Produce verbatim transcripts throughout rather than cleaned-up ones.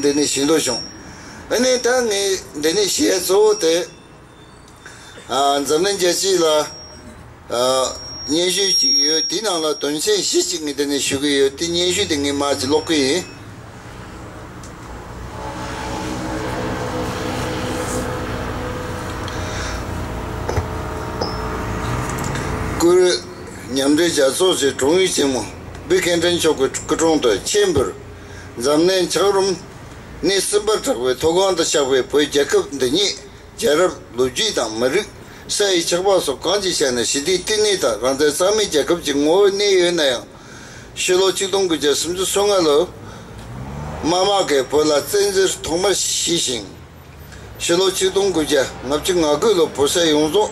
འདི་ནས་ཞུ་འདོད་བྱུང་། ཨ་ནི་ད་ངས་འདི་ནས་བཤད་གཙོ་བོ་དེ། ཨ། འཛམ་གླིང་རྒྱལ་སྤྱི་ལ། ཨ། སྙན་ཞུ་ཅིག་ཡོད། དེའི་ནང་ལ་དོན་ཚན་བཞི་ཅིག་ངས་དེ་ནས་ཞུ་གི་ཡོད། དེ་སྙན་ཞུ་དེ་ངས་མར་ཅིག་ཀློག་གི་ཡིན། བཀུར་འོས་མཉམ་འབྲེལ་རྒྱལ་ཚོགས་ཀྱི་དྲུང་ཡིག་ཆེན་མོ་བི་ཁེན་ཏྲན་མཆོག་གི་སྐུ་དྲུང་དུ་ཆེད་འབོད། འཛམ་གླིང་ཆགས་རིམ་གནས་གསུམ་པར་གྲགས་པའི་མཐོ་སྒང་དུ་ཆགས་པའི་བོད་རྒྱལ་ཁབ་འདི་ཉིད། རྒྱལ་རབས་ལོ་རྒྱུས་དང་མི་རིགས། ས་ཡི་ཆགས་པ་སོགས་གང་ཅིའི་ཆ་ནས་ཞི་བདེའི་བསྟི་གནས་དང་རང་བཙན་གཙང་མའི་རྒྱལ་ཁབ་ཀྱི་ངོ་བོར་གནས་ཡོད་ན་ཡང་། ཕྱི་ལོ་ཆིག་སྟོང་དགུ་བརྒྱ་སུམ་ཅུ་སོ་ལྔ་ལོར་དམར་དམག་གིས་བོད་ལ་བཙན་འཛུལ་ཐོག་མར་བྱས་ཤིང་། ཕྱི་ལོ་ཆིག་སྟོང་དགུ་བརྒྱ་ལྔ་བཅུ་ང་དགུ་ལོར་བོད་ས་ཡོངས་རྫོགས་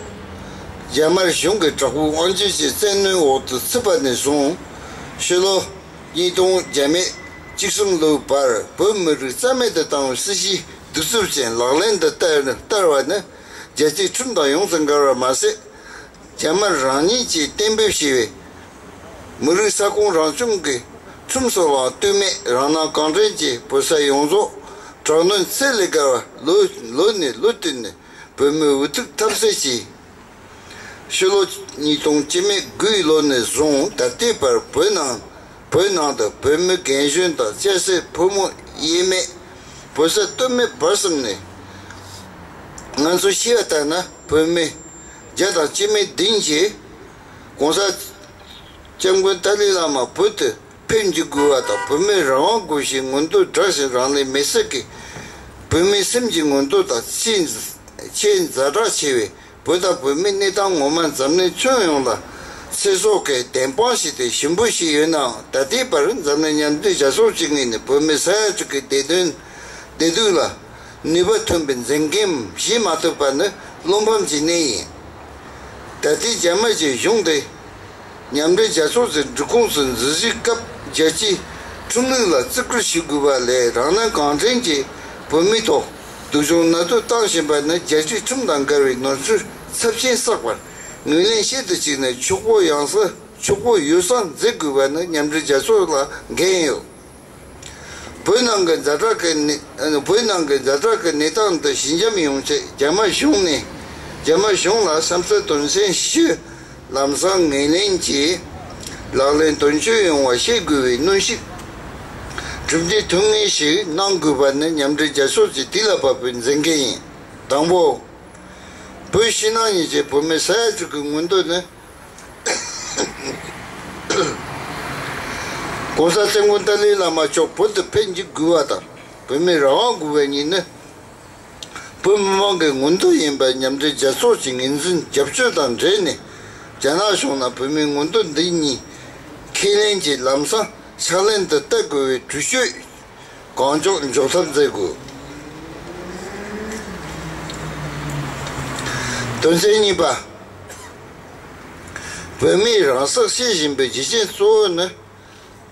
རྒྱ་དམར་གཞུང་གི་དྲག་པོའི་དབང་སྒྱུར་གྱི་བཙན་གནོན་འོག་ཏུ་ཚུད་པ་ནས་བཟུང་། ཕྱི་ལོ་ཉིས་སྟོང་བརྒྱ་མེད་གཅིག་གསུམ་ལོའི་བར་བོད་མི་རིགས་རྩ་མེད་དུ་བཏང་བའི་སྲིད་བྱུས་གདུག་རྩུབ་ཅན་ལག་ལེན་དུ་བསྟར་བསྟར་བ་ནི་རྒྱལ་སྤྱིའི་ཁྲིམས་དང་ཡོངས་སུ་འགལ་བ་མ་ཟད། རྒྱ་དམར་རང་ཉིད་ཀྱིས་གཏན་འབེབས་བྱས་པའི་མི་རིགས་ས་ཁོངས་རང་སྐྱོང་གི་ཁྲིམས་སུ་ལའང་ལྟོས་མེད་རང་སྣང་གང་དྲན་གྱིས་བོད་ས་ཡོངས་རྫོགས་དྲག་གནོན་ཚད་ལས་བརྒལ་བ་ལོ་ལོ་ནས་ལོ་བསྟུད་ནས་བོད་མིའི་འུ་ཐུག་འཐབ་རྩོད་ཀྱིས། ཕྱི་ལོ་ཉིས་སྟོང་བཅུ་མེད་དགུའི་ལོ་ནས་བཟུང་ད་ལྟའི་བར་བོད་ནང་བོད་ནང་དུ་བོད་མི་རྒན་གཞོན་དང་སྐྱ་སེར་ཕོ་མོ་དབྱེར་མེད་བོད་ས་སྟོད་སྨད་བར་གསུམ་ནས། ང་ཚོས་ཤེས་པ་ལྟར་ན་བོད་མི་བརྒྱ་དང་བཅུ་མེད་བདུན་གྱིས་༸གོང་ས་༸སྐྱབས་མགོན་ཏཱ་ལའི་བླ་མ་བོད་དུ་ཕེབས་འཇུག་དགོས་པ་དང་། བོད་མིར་རང་དབང་དགོས་ཞེས་མངོན་འདོད་བསྒྲགས་ཤིང་། རང་ལས་མེར་སྲེག་གིས་བོད་མིའི་སེམས་ཀྱི་མངོན་འདོད་དང་། ཆེས་ཆེས་ཛ་དྲག་ཆེ་བའི་བོད་དང་བོད་མིའི་གནས་སྟངས་ངོ་མ་འཛམ་གླིང་ཁྱོན་ཡོངས་ལ་ཚེ་སྲོག་གི་བདེན་དཔང་ཞིག་སྟེ་ཞིབ་འཇུག་བྱས་ཡོད་ནའང་། ད་ལྟའི་བར་འཛམ་གླིང་མཉམ་འབྲེལ་རྒྱལ་ཚོགས་ཀྱི་ངོས་ནས་བོད་མི་ས་ཡ་དྲུག་གི་བདེ་དོན་བདེ་སྡུག་ལ་ནུས་པ་ཐོན་པའི་མཛད་འགན་བཞེས་མ་ཐུབ་པ་ནི་བློ་ཕམ་གྱི་གནས་ཡིན། ད་ལྟའི་རྒྱ་དམར་གྱི་གཞུང་དེ་མཉམ་འབྲེལ་རྒྱལ་ཚོགས་ཀྱི་སྒྲིག་ཁོངས་སུ་འཛུལ་གཞིའི་སྐབས་རྒྱལ་སྤྱིའི་ཁྲིམས་ལུགས་ལ་བརྩི་བཀུར་ཞུ་དགོས་པ་ལས། རང་སྣང་གང་དྲན་གྱིས་བོད་མིའི་ཐོག་སྡུག་སྦྱོང་མནར་གཅོད་བཏང་བཞིན་པ་ནི་རྒྱལ་སྤྱིའི་ཁྲིམས་དང་འགལ་བའི་ནོར་འཁྲུལ་ཚབས་ཆེན་བསགས་པར་ངོས་ལེན་ཤེས་སུ་བཅུག་ནས་ཆོག་པོ་ཡང་སེ་ཆོག་པོ་ཡོ་བསྲང་མཛད་དགོས་པ་ནི་མཉམ་འབྲེལ་རྒྱལ་ཚོགས་ལ་འགན་ཡོད། བོད་ནང་གི་ཛ་དྲག་གི་གནས། བོད་ནང་གི་ཛ་དྲག་གི་གནས་སྟངས་འདི་ཞི་འཇམ་ཡོང་ཆེད་རྒྱ་དམར་གཞུང་ནས་རྒྱ་དམར་གཞུང་ལ་བསམ་ཚུལ་དོན་ཚན་བཞི་ལམ་སང་ངོས་ལེན་གྱིས་ལག་ལེན་དོན་འཁྱོལ་ཡོང་བ་བྱེད་དགོས་པའི་གནོན་ཤུགས་གྲུབ་འབྲས་ཐོན་ངེས་ཤིག་གནང་དགོས་པ་ནི་མཉམ་འབྲེལ་རྒྱལ་ཚོགས་ཀྱི་དུས་ལ་བབ་པའི་མཛད་འགན་ཡིན། དང་པོ། བོད་ཕྱི་ནང་གཉིས་ཀྱི་བོད་མི་ས་ཡ་དྲུག་གི་མངོན་འདོད་ནི། ༸གོང་ས་༸སྐྱབས་མགོན་ཏཱ་ལའི་བླ་མ་མཆོག་བོད་དུ་ཕེབས་འཇུག་དགོས་པ་དང་། བོད་མིར་རང་དབང་དགོས་པ་གཉིས་ནི་བོད་མི་མང་གི་མངོན་འདོད་ཡིན་པ་མཉམ་འབྲེལ་རྒྱལ་ཚོགས་ཀྱི་ངོས་འཛིན་རྒྱབ་སྐྱོར་དང་འབྲེལ་ནས། རྒྱ་ནག་གཞུང་ནས་བོད་མིའི་མངོན་འདོད་འདི་གཉིས་ཁས་ལེན་གྱིས་ལམ་སང་ཕྱག་ལེན་དུ་གཏད་དགོས་པའི་གྲོས་ཆོད་གང་མགྱོགས་འཇོག་ཐབས་མཛད་དགོས། དོན་ཚན་གཉིས་པ། བོད་མིས་རང་སྲོག་བཅད་བཞིན་པའི་རྒྱུ་རྐྱེན་གཙོ་བོ་ནི།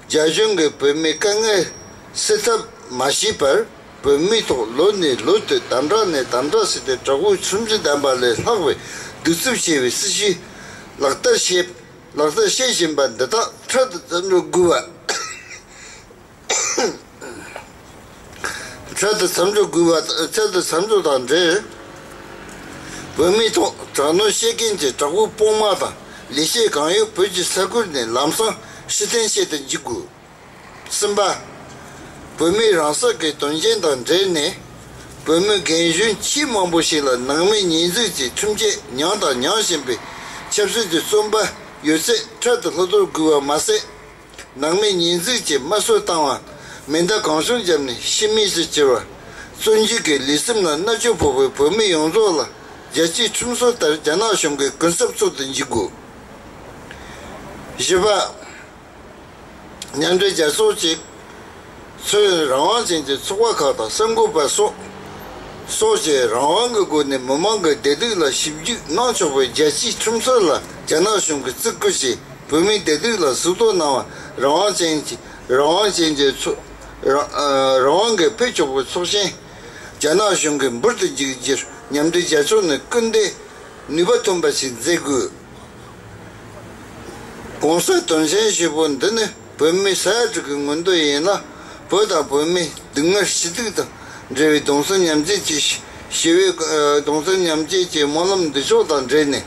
རྒྱ་གཞུང་གིས་བོད་མིའི་དཀའ་ངལ་སེལ་ཐབས་མ་བྱས་པར། བོད་མིའི་ཐོག་ལོ་ནས་ལོ་དུ་དམ་དྲག་ནས་དམ་དྲག་ཟེར་ཏེ་དྲག་པོའི་ཁྲིམས་གཞི་ལྡན་པ་ལས་ལྷག་པའི་གདུག་རྩུབ་ཆེ་བའི་སྲིད་བྱུས་ལག་བསྟར་བྱེད་ལག་བསྟར་བྱེད་བཞིན་པ་འདི་དག་འཕྲལ་དུ་མཚམས་འཇོག་དགོས་པ། འཕྲལ་དུ་མཚམས་འཇོག་དགོས་པ། འཕྲལ་དུ་མཚམས་འཇོག་དང་འབྲེལ། བོད་མིའི་ཐོག་དྲག་གནོན་བྱེད་མཁན་གྱི་དྲག་པོའི་དཔུང་དམག་དང་ལས་བྱེད་གང་ཡོད་བོད་ཀྱི་ས་ཁུལ་ནས་ལམ་སང་ཕྱིར་འཐེན་བྱེད་དུ་འཇུག་དགོས། གསུམ་པ། བོད་མིའི་རང་སྲོག་གི་དོན་རྐྱེན་དང་འབྲེལ་ནས། བོད་མི་རྒན་གཞོན་ཆེས་མང་པོ་ཞིག་ལ་ནང་མི་ཉེས་འཛུགས་ཀྱི་ཁྲིམས་ཆད་མྱངས་དང་མྱང་བཞིན་པའི་ཆབ་སྲིད་ཀྱི་བཙོན་པ་ཡོད་ཚད་འཕྲལ་དུ་གློད་གཏོང་དགོས་པ་མ་ཟད། ནང་མི་ཉེས་འཛུགས་ཀྱིས་དམར་གསོད་བཏང་བ། མེ་མདའ་གང་བྱུང་བརྒྱབ་ནས་ཤི་རྨས་སུ་གྱུར་བ། བཙོན་འཇུག་གི་ལུས་སེམས་ལ་མནར་གཅོད་ཕོག་པའི་བོད་མི་ཡོངས་རྫོགས་ལ་རྒྱལ་སྤྱིའི་ཁྲིམས་སྲོལ་ལྟར་རྒྱ་ནག་གཞུང་གིས་གུན་གསབ་ཚུགས་སུ་འཇུག་དགོས། བཞི་པ། མཉམ་འབྲེལ་རྒྱལ་ཚོགས་ཀྱི་ཚོས་རང་དབང་ཅན་གྱི་ཚོགས་པ་ཁག་དང་གསར་འགོད་པ་སོགས་སོགས་ཀྱིས་རང་དབང་གི་སྒོ་ནས་མི་མང་གི་བདེ་སྡུག་ལ་ཞིབ་འཇུག་གནང་ཆོག་པའི་རྒྱལ་སྤྱིའི་ཁྲིམས་སྲོལ་ལ་རྒྱ་ནག་གཞུང་གིས་བརྩི་བཀུར་བྱས། བོད་མིའི་བདེ་སྡུག་ལ་གཟིགས་རྟོག་གནང་བ། རང་དབང་ཅན་གྱི་རང་དབང་ཅན་གྱི་ཚོ་རང་རང་དབང་གིས་ཕེབས་ཆོག་པའི་ཚོགས་ཆེན་རྒྱ་ནག་གཞུང་གིས་འབུར་དུ་འཇུག་རྒྱུར་མཉམ་འབྲེལ་རྒྱལ་ཚོགས་ནས་སྐུལ་འདེད་ནུས་པ་ཐོན་པ་ཞིག་མཛད་དགོས། གོང་གསལ་དོན་ཚན་བཞི་པོ་འདི་ནི་བོད་མི་ས་ཡ་དྲུག་གི་མངོན་འདོད་ཡིན་ལ། བོད་དང་བོད་མི་ སྡུག་བསྔལ་ཞི་སྡུག་དང་འབྲེལ་བའི་གདུང་སེམས་མཉམ་སྐྱེད་ཀྱི་ཞི་བའི་ཨ་གདུང་སེམས་མཉམ་སྐྱེད་ཀྱི་སྨོན་ལམ་འདི་ཕྱོགས་དང་འབྲེལ་ནས།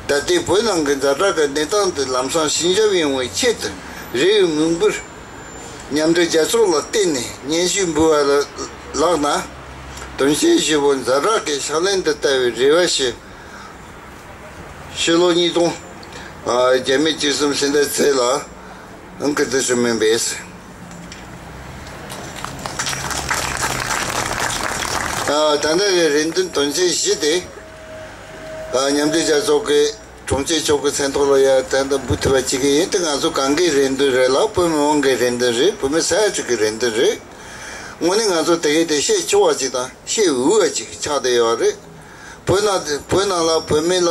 ད་ལྟའི་བོད་ནང་གི་ཛ་དྲག་གི་གནས་སྟངས་དེ་ལམ་སང་ཞི་འཇགས་ཡོང་བའི་ཆེད་དུ། རེ་བའི་མིག་འབུར། མཉམ་འབྲེལ་རྒྱལ་ཚོགས་ལ་བརྟེན་ནས་སྙན་ཞུ་འབུལ་བ་ལ་ལགས་ན། དོན་ཆེན་བཞི་པོ་ཛ་དྲག་གི་ཕྱག་ལེན་དུ་བསྟར་བའི་རེ་བ་ཞུ། ཕྱི་ལོ་ཉིས་སྟོང་བརྒྱ་མེད་བཅུ་གསུམ་ཕྱི་ཟླ་ཚེས་ལ་ཨང་ཀི་འདི་ཞུ་མིན་པས། ད་ལྟ་གི་རེ་འདུན་དོན་ཆེན་བཞི་དེ། མཉམ་འབྲེལ་རྒྱལ་ཚོགས་ཀྱི་དྲུང་ཆེ་མཆོག་གི་མཚན་ཐོག་ལ་ཡ་ད་ལྟ་འབུལ་ཐུབ་པ་ཅིག་གི་ཡིན་དེ་ང་ཚོ་གང་གི་རེ་འདུན་རེད་ལ། བོད་མི་མང་གི་རེ་འདུན་རེད། བོད་མི་ས་ཡ་དྲུག་གི་རེ་འདུན་རེད། དངོས་གནས་ང་ཚོ་དེ་གའི་དེ་བཤད་ཆོག་པ་ཅིག་དང་བཤད་འོས་པ་ཅིག་ཆགས་བསྡད་ཡོད་རེད། བོད་ནང་བོད་ནང་ལ་བོད་མི་ལ་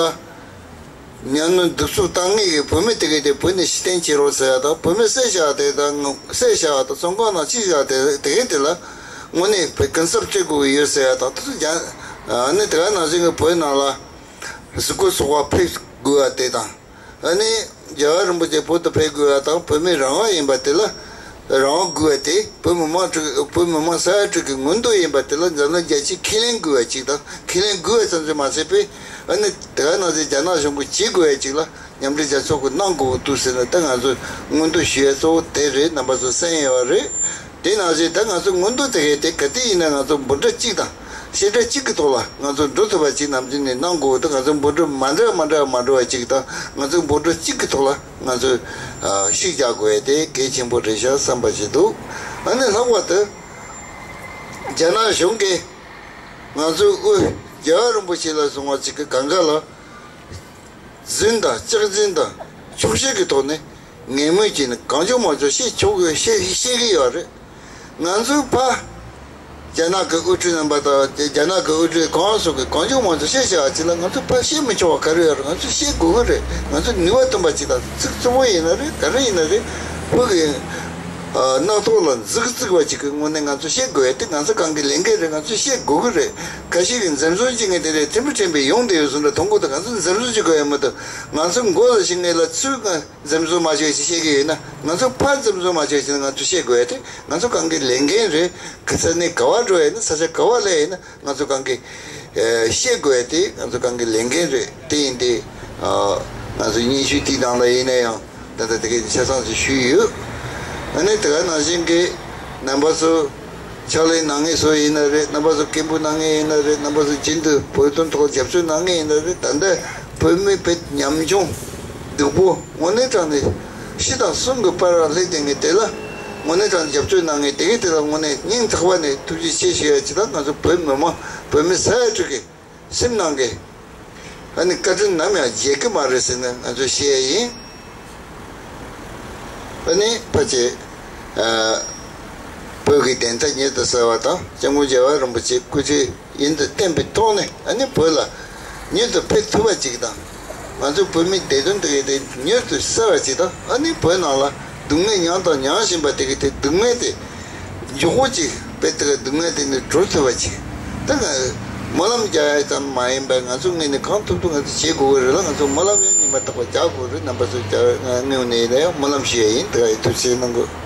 ཉམས་ནུས་གདུག་རྩུབ་བཏང་མཁན་གྱི་བོད་མི་དེ་གའི་དེ་བོད་ནས་ཕྱིར་འཐེན་བྱེད་རོགས་ཟེར་ཡ་དང་། བོད་མི་བསད་བཞག་དེ་དང་བསད་བཞག་དང་བཙོན་ཁང་ནང་ཕྱིར་བཞག་དེ་དེ་གའི་དེ་ལ་དངོས་གནས་བོད་གུན་གསབ་སྤྲད་དགོས་ཀྱི་ཡོད་ཟེར་ཡ་དང་། དེ་ཚོ་རྒྱ་ཨ་ནི་དེ་ག་ནང་བཞིན་གྱི་བོད་ནང་ལ་གཟིགས་སྐོར་ཚོགས་པ་ཕེབས་དགོས་པ་དེ་དང་། ཨ་ནི་རྒྱལ་བ་རིན་པོ་ཆེ་བོད་དུ་ཕེབས་དགོས་པ་དང་། བོད་མི་རང་དབང་ཡིན་པ་དེ་ལ་རང་དབང་དགོས་པ་དེ། བོད་མི་མང་དྲུག་བོད་མི་མང་ས་ཡ་དྲུག་གི་མངོན་འདོད་ཡིན་པ་དེ་ལ་འཛམ་གླིང་རྒྱལ་སྤྱིས་ཁས་ལེན་དགོས་པ་ཅིག་དང་། ཁས་ལེན་དགོས་པ་ཙམ་ཞིག་མ་ཟད་པའི། ཨ་ནི་དེ་ག་ནང་བཞིན་རྒྱ་ནག་གཞུང་གིས་བྱེད་དགོས་པ་ཅིག་ལ་མཉམ་འབྲེལ་རྒྱལ་ཚོགས་ཀྱིས་གནང་དགོས་འདུག་ཟེར་ན། ད་ང་ཚོ་མངོན་འདོད་ཞུ་ཡ་གཙོ་བོ་དེ་རེད། རྣམ་པ་ཚོ་གསན་ཡོད་པ་རེད། དེ་ནང་བཞིན་ད་ང་ཚོའི་མངོན་འདོད་དེ་གས་དེ་ག་དེ་ཡིན་ན་ང་ཚོ་འབོད་སྒྲ་གཅིག་དང་བཤད་སྒྲ་གཅིག་གི་ཐོག་ལ་ང་ཚོ་འགྲོ་ཐུབ་པ་ཅིག་ནམ་རྒྱུན་ནས་གནང་དགོས་འདུག་ང་ཚོ་འབོད་སྒྲ་མ་འདྲ་མ་འདྲ་མ་འགྲོ་བ་ཅིག་དང་། ང་ཚོ་འབོད་སྒྲ་གཅིག་གི་ཐོག་ལ་ང་ཚོས་ཨ་ཤུགས་རྒྱག་དགོས་ཡ་དེ་གལ་ཆེན་པོ་རེད་ཤག་བསམ་པ་ཞིག་འདུག་ཨ་ནི་ལྷག་པར་དུ་རྒྱ་ནག་གཞུང་གིས་ང་ཚོའི་དབུས་རྒྱལ་བ་རིན་པོ་ཆེ་ལ་བཟུང་བ་ཅིག་གི་གང་ག་ལ། རྫུན་དང་སྐྱག་རྫུན་དང་འཁྱོག་བཤད་ཀྱི་ཐོག་ནས་ངན་སྨོད་བྱས་ནས་གང་བྱུང་མང་བྱུང་བཤད་ཆོག་གི་བཤད་བཤད་ཀྱི་ཡོད་རེད། ང་ཚོའི་ཕ་རྒྱ་ནག་གི་དབུ་ཁྲིད་རྣམ་པ་དང་རྒྱ་ནག་གི་དབུ་ཁྲིད་གོང་སོགས་ཀྱིས་གང་བྱུང་མང་བྱུང་བཤད་བྱ་བ་ཅིག་ལ་ང་ཚོའི་ཕ་བཤད་མི་ཆོག་པ་ག་རེ་ཡོད་རེད། ང་ཚོས་བཤད་དགོས་ཀྱི་རེད། ང་ཚོས་ནུས་པ་ཐོན་པ་ཅིག་དང་། ཚིག་རྩུབ་པོ་ཡིན་ན་རེད། ག་རེ་ཡིན་ན་རེད། བོད་ཀྱི་ཨ་རྣག་ཐོག་ལ་མཛུབ་བཙུགས་པ་ཅིག་གི་ངོས་ནས་ང་ཚོས་བཤད་དགོས་ཡ་དེ་ང་ཚོ་གང་གི་ལས་འགན་རེད། ང་ཚོས་བཤད་དགོས་ཀྱི་རེད། ཁ་ཤས་ཀྱིས་འཛེམ་ཟོན་བྱེད་མཁན་དེ་འདྲ་ཐེར་འབུ་འཕྲེང་བའི་ཡོང་བསྡད་ཡོད་བཟོ་འདྲ་མཐོང་གི་འདུག་ང་ཚོ་འཛེམ་ཟོན་བྱེད་དགོས་ཡ་མི་འདུག་ང་ཚོ་མགོ་ལ་ཞིག་ངེས་ལ་ཚུར་ང་འཛེམ་ཟོན་མ་བྱེད་ཅེས་བཤད་ཀྱི་ཡོད་ན། ང་ཚོ་ཕར་འཛེམ་ཟོན་མ་བྱེད་ཅེས་ང་ཚོས་བཤད་དགོས་ཡ་དེ་ང་ཚོ་གང་གི་ལས་འགན་རེད། ག་ས་ནས་ག་བ་འགྲོ་ཡ་ཡིན་ན། ས་ཆ་ག་བ་སླེབས་ཡ་ཡིན་ན། ང་ཚོ་གང་གི་ཨ་བཤད་དགོས་ཡ་དེ་ང་ཚོ་གང་གི་ལས་འགན་རེད། དེ་ཡིན་ཏེ་ཨ་ང་ཚོ་སྙན་ཞུ་དེའི་ནང་ལ་ཡིན་ན་ཡང་ད་ལྟ་དེ་གའི་ཆ་ཚང་ཞིག་ཞུས་ཡོད། ཨ་ནི་དེ་ག་ནང་བཞིན་གྱི་རྣམ་པ་ཚོ་ཕྱག་ལས་གནང་མཁན་ཚོ་ཡིན་ན་རེད། རྣམ་པ་ཚོ་སྐད་འབོད་གནང་མཁན་ཡིན་ན་རེད། རྣམ་པ་ཚོ་རྒྱུན་དུ་བོད་དོན་ཐོག་རྒྱབ་སྐྱོར་གནང་མཁན་ཡིན་ན་རེད། ད་ལྟ་བོད་མི་བོད་ཉམ་ཆུང་སྡུག་པོ་དངོས་གནས་དྲང་ནས་ཕྱི་དང་གསུམ་གྱི་བར་ལ་སླེབས་བསྡད་མཁན་དེ་ལ་དངོས་གནས་དྲང་ནས་རྒྱབ་སྐྱོར་གནང་མཁན་དེ་གའི་དེ་ལ་དངོས་གནས་སྙིང་ཐག་པ་ནས་ཐུགས་རྗེ་ཆེ་ཞུ་ཡ་ཅིག་དང་། ང་ཚོ་བོད་མི་མང་བོད་མི་ས་ཡ་དྲུག་གི་སེམས་ནང་གི་ཨ་ནི་བཀའ་དྲིན་ནམ་ཡང་བརྗེད་ཀྱི་མ་རེད་ཟེར་ནས་ང་ཚོས་བཤད་ཡ་ཡིན། ཨ་ནི་ཕལ་ཆེར་ཨ་བོད་ཀྱི་བདེན་མཐའ་མྱུར་དུ་གསལ་བ་དང་། སྐྱབས་མགོན་རྒྱལ་བ་རིན་པོ་ཆེ་སྐུ་ཚེ་ཡུན་དུ་བརྟན་པའི་ཐོག་ནས། ཨ་ནི་བོད་ལ་མྱུར་དུ་ཕེབས་ཐུབ་པ་ཅིག་དང་། ང་ཚོ་བོད་མིའི་བདེ་དོན་དེ་གའི་དེ་མྱུར་དུ་གསལ་བ་ཅིག་དང་། ཨ་ནི་བོད་ནང་ལ་སྡུག་བསྔལ་མྱངས་དང་མྱང་བཞིན་པ་དེ་གའི་དེ་སྡུག་བསྔལ་དེ་མགྱོགས་པོ་ཅིག་བོད་དེ་གའི་སྡུག་བསྔལ་དེ་ནས་གྲོལ་ཐུབ་པ་ཅིག་ད་ང་སྨོན་ལམ་རྒྱག་ཡ་ཙམ་མ་ཡིན་པར་ང་ཚོ་ངོས་ནས་གང་ཐུབ་ཐུབ་ང་ཚོ་བྱེད་དགོས་ཀྱི་རེད་ལ། ང་ཚོ་སྨོན་ལམ་ཡང་ཉི་མ་རྟག་པར་རྒྱག་དགོས་རེད། རྣམ་པ་ཚོ་རྒྱག་ངས་ངོས་ནས་ཡིན་ན་ཡང་སྨོན་ལམ་ཞུ་ཡ་ཡིན། དེ་ག་ཡིན། ཐུགས་རྗེ་གནང་དགོས།